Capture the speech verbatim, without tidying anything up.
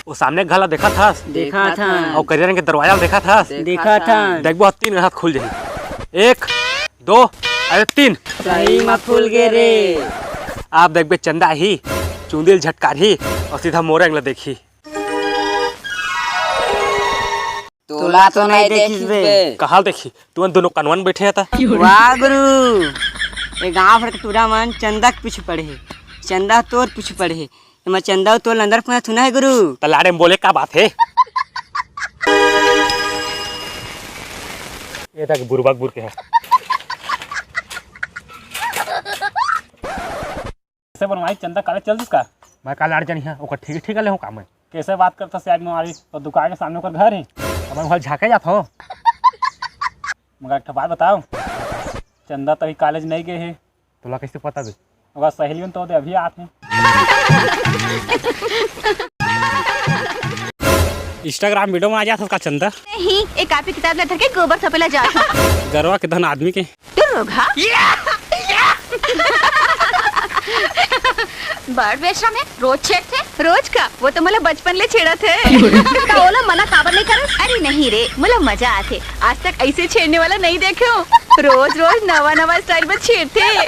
वो सामने के घर ला देखत हस? देखत हन। अउ करिया रंग के दरवाजा ला देखत हस? देखत हन। देखबो, तीन हाथ खुल जाही। एक, दो, अरे तीन। सही म खुल गे रे। अब देखबे, चंदा ही चुंदी ल झटकारही अउ सीधा मोरे अंग ला देखही। तोला तो नहीं देखिस बे। कहाँ ल देखही? तुमन दोनों कनवन बैठे हता। वाह गुरु, ये गांव भर के टूरा मन चंदा के पीछे पड़े हे। चंदा तोर पीछे पड़े हे। एमा चंदा अउ तोर लंदर फंदा थुना हे गुरु। त लाड़े म बोले का बात हे? ये तक बुरबक बुर के हे। कैसे बनवाई चंदा, काले चल दिस का? मैं का लाड़ जानी हा, ओकर ठीक ठीक ले हूँ का मैं। कैसे बात करता से आज मैं, तो दुकान के सामने ओकर घर हे। अब मैं वहाँ झाके जात हूँ। मगर एक ठो बात बताओ, चंदा तो अभी कॉलेज नहीं गए हे। तोला कैसे पता बे? ओकर सहेली मन तो दे अभी आत हे। Instagram video में आ जात हस का चंदा? नहीं, एक कापी किताब ला धर के गोबर थपेला जात हूँ। गरवा के धन आदमी के। तू रोगहा? बड़ बेशरम हे, रोज छेड़थे। रोज का? वो तो मोला बचपन ले छेड़त हे। त ओला मना काबर नहीं करे? अरे नहीं रे, मोला मजा आथे। आज तक ऐसे छेड़ने वाला नहीं देखे हूँ। रोज रोज नवा नवा स्टाइल में छेड़थे।